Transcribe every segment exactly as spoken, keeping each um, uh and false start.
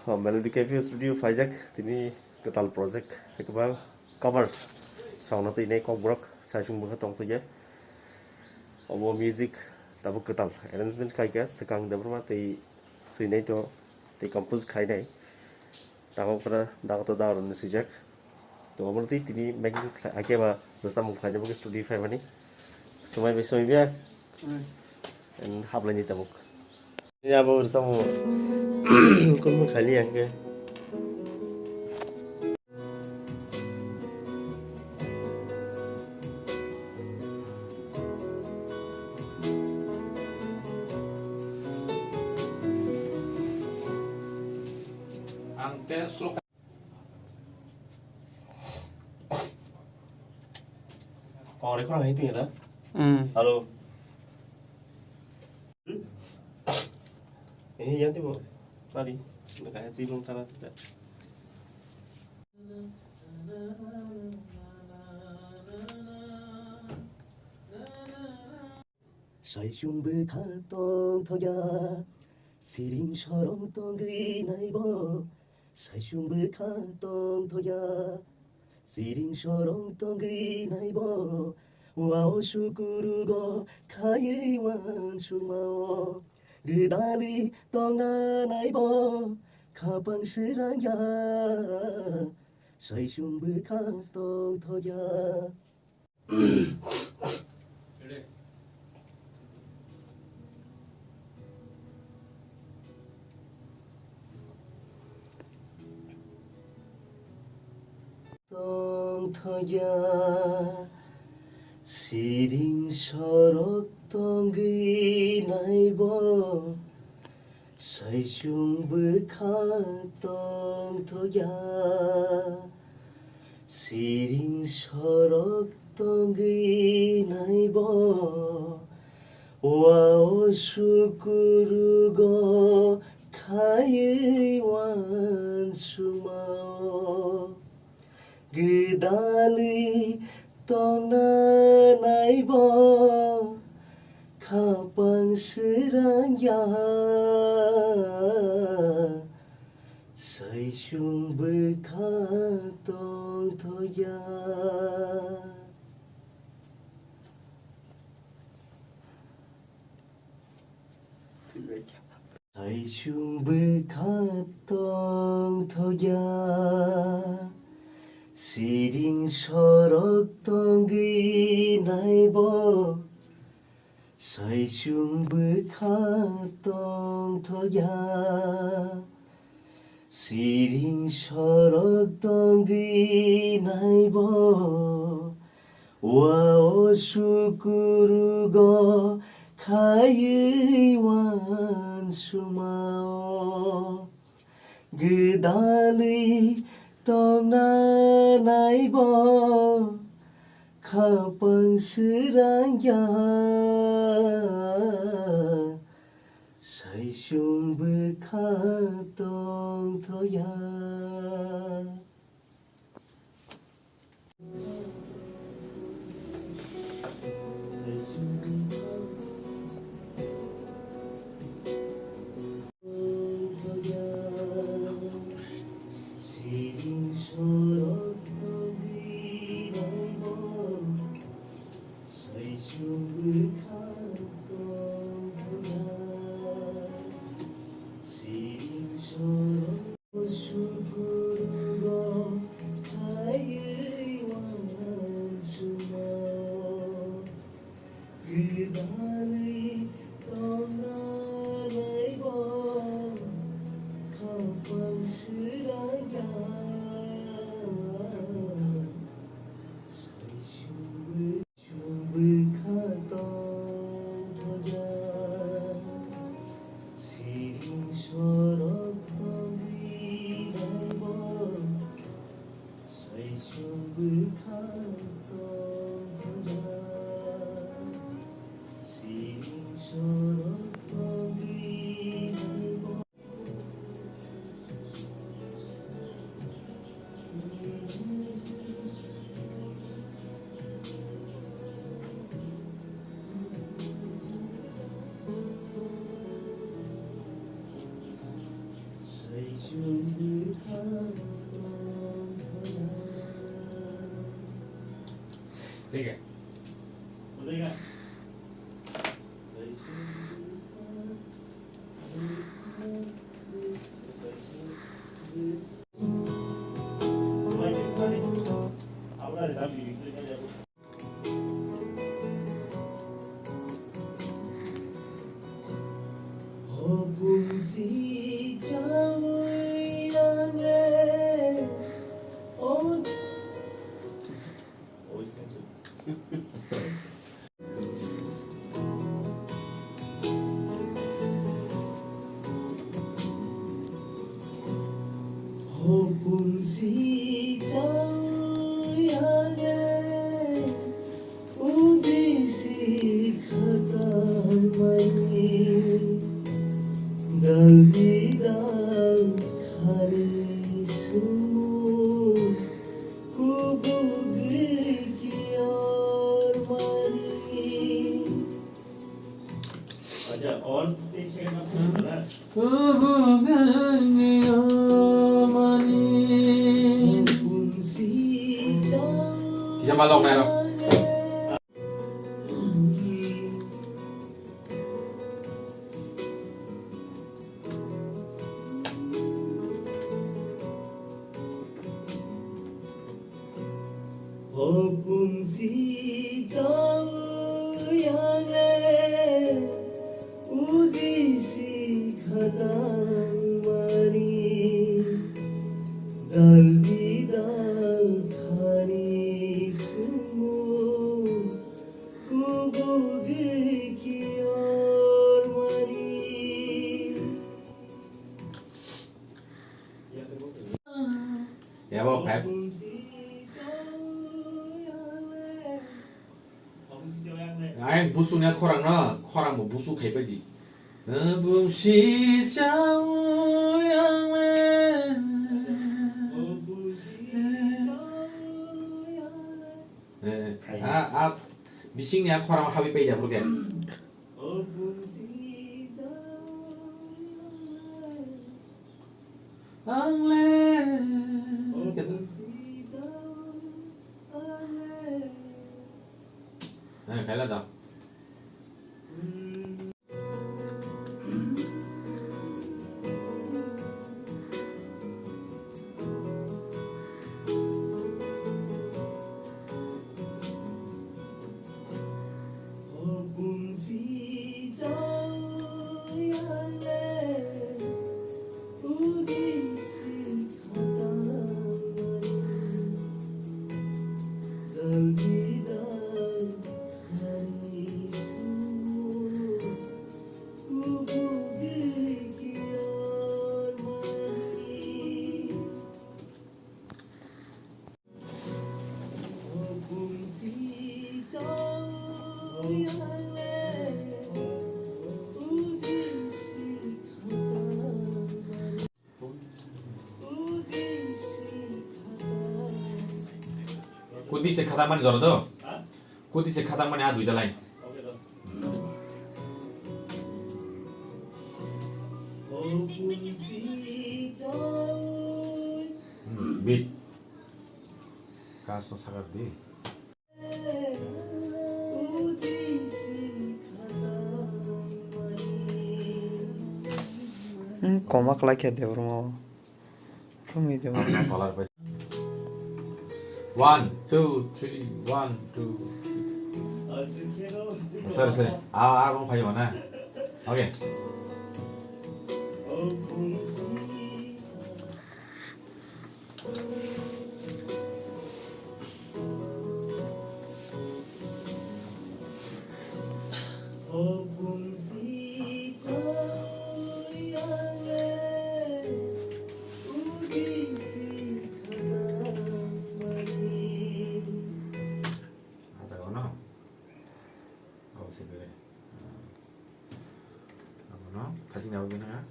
Oh, Melody Cafe Studio phaijak, tini kwtal project, hai khe ba covers songno twi nai kokborok, Saichung bwkha tongthokya. Obo music tabuk kwtal arrangement khaikha Swkang Debbarma tei swinai to tei compose khainai. Tabuk phra dagoto daoroni swijak. To omo twi tini making khlai, hakhe ba rwchapmung khlaina bagwi studio phaimani. Swmai bai swmai biya. Hmm. And haplaini tabuk. Ya bo rwchapmung kunmung khaili hakhe. Ang test lo. Kore kono hai tuya na? Hmm. Hello. Eh, yang tibo. Tadi. Nak kaya sih belum salah tidak. Saichung bwkha tongthokya, siring sorong tongwi naibo. Saichung bwkha tongthokya, siring sorong tongwi naibo. Wao sukurugo khaiwi wansukmao, gwdalwi tongna naibo, khapang srangya. Saichung bwkha tongthokya. Tongthokya, siring sorok tongwi naibo. Saichung bwkha tongthokya, siring sorok tongwi naibo. Wao sukurugo khaiwi wansukmao. Gwdalwi tongna naibo khapang srangya, saichung bwkha tongthokya. Saichung bwkha tongthokya, siring sorok tongwi naibo. Saichung bwkha tongthokya, siring sorok tongwi naibo. Wao sukurugo khaiwi wansukmao. Gwdalwi tongna naibo khapang srangya, saichung bwkha tongthokya. ठीक है। Hopung si chang yang le, udi si khatang mani, dal di dal khani sumu, kubuk di kior mani. Acha, all three second of the Kubugani omani. Kisa malok nairok. Hopung si chang yang le, udi si khatang mani, dal di dal khani sumu, kubuk di kior mani. Yabo phai. Ai busu ni khorang no, khorang bo busu khai pai di. Bum si chao yang le. Eh, a, a, bising ni a khorang habi pai da burke. Ang le. Kata. Eh, khaila da. Kuti se khata mani jora do? Kuti se khata mani a duita line. Hmm, beat. Kas no sakar di. Hmm, koma kwlai khe Debbarma o. Thumwi Debbarma. One, two, three, one, two, three. Sorry, sorry. Ah, ah, wrong five na. Okay. Ah, jaga no? Oh, se bere. Ah. Abo no, thajin abo bina.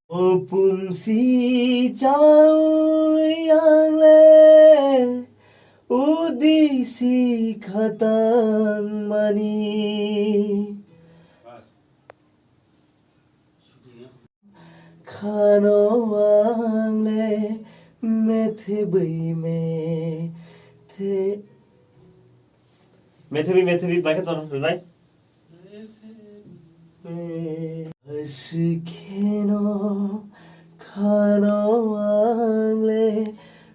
O pung si Chaui ang le udisi khatang mani. Khano ang le methe bui methe. Methe bui methe bui bai khe ton rwnai. Aswk kheno khano ang le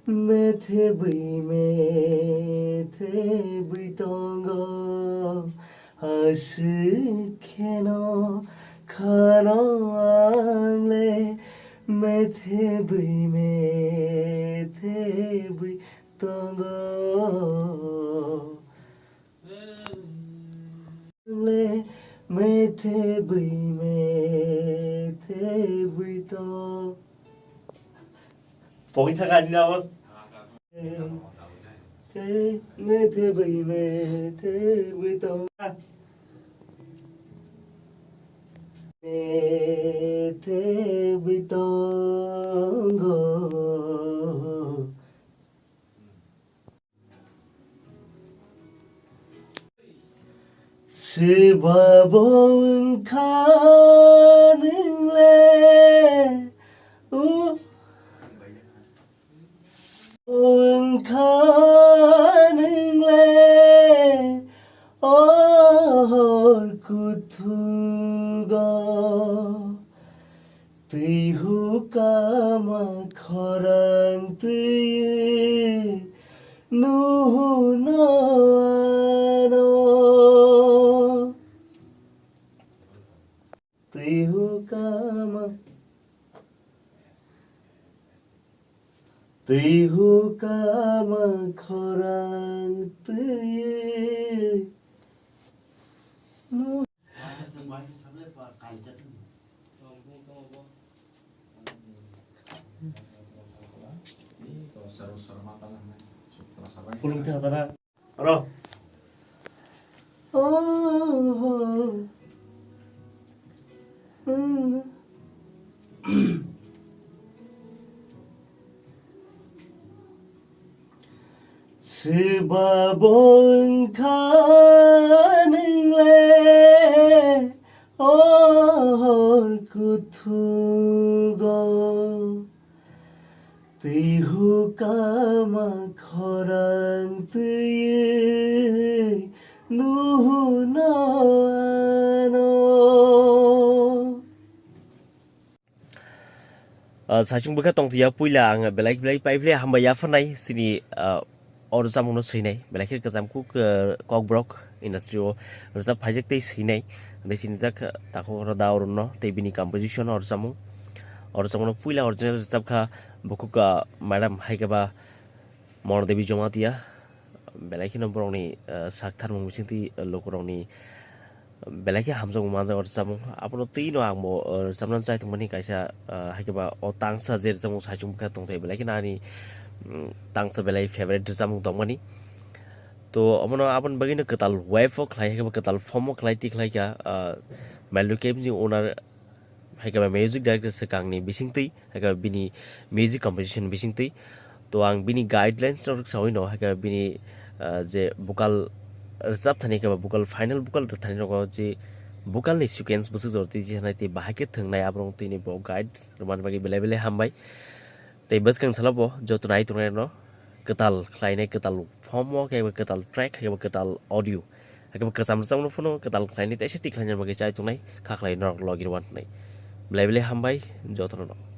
methe bui methe bui tongo. Aswk kheno khano ang le methe bui methe bui tongo. Le methe bui methe bui to. Pokoi thaka ani awas. Te methe bui methe bui to. Methe bui tongo. Swbabo wngkha nwng le, o, wngkha nwng le, o hor kuthugo. Twi hukama khorang twi nuhuno ano. Twi hukama, twi hukama khorang twi nu- Pulung tha tara. Ro. Oh. Swbabo wngkha nwng le, o hor kuthugo. Twi hukama khorang twi nuhuno ano. Ah, saichung bwkha tongtwi ya, puila ang belai belai pai belai hambai ya phanai chini, ah, o rwchapmungno swinai, belai khe kwcham kuk, ah, kokborok industry o rwchap phaijak tei swinai, tei sinijak takhuk Roda Arunno tei bini composition o rwchapmung. O rwchapmungno puila original rwchapkha bukhuk, ah, madam hai khe ba Mona Devi Jamatia, belai kheno borokni, eh, sak tharmung bisingtwi, eh, lukurokni belai khe hamjakmung manjak o rwchapmung. Abono twi no ang bo, eh, rwchapna chai tongmani kaisa, eh, hai khe ba o tangsa je rwchapmung saichung bwkha tongthai, belai kheno ani, mm, tangsa belai favorite rwchapmung tongmani. To omono aboni bagwino kwtal wave o khlai, hai khe ba kwtal form o khlai twi khlai kha, eh, Melody K M G owner hai khe ba music director swkangni bisingtwi, hai khe ba bini music composition bisingtwi. To ang bini guidelines rok sawi no, hai khe ba bini, ah, je vocal rwchap thani, hai khe ba vocal, final vocal rwthani rogo je vocal ni sequence bwswk jor twi je hanai tei bahai khe thwngnai, aborok twi ni bo guide rwmani bagwi belai belai hambai. Tei bwskang salo bo joto nai tongnai rokno kwtal khlainai, kwtal form o khe kwtal track, khe kwtal audio, khe kwcham rwchapno phano kwtal khlainai, teisa twi khlaina bagwi chai tongnai, kha khlai norok logi rw uantongnai. Belai belai hambai jotono.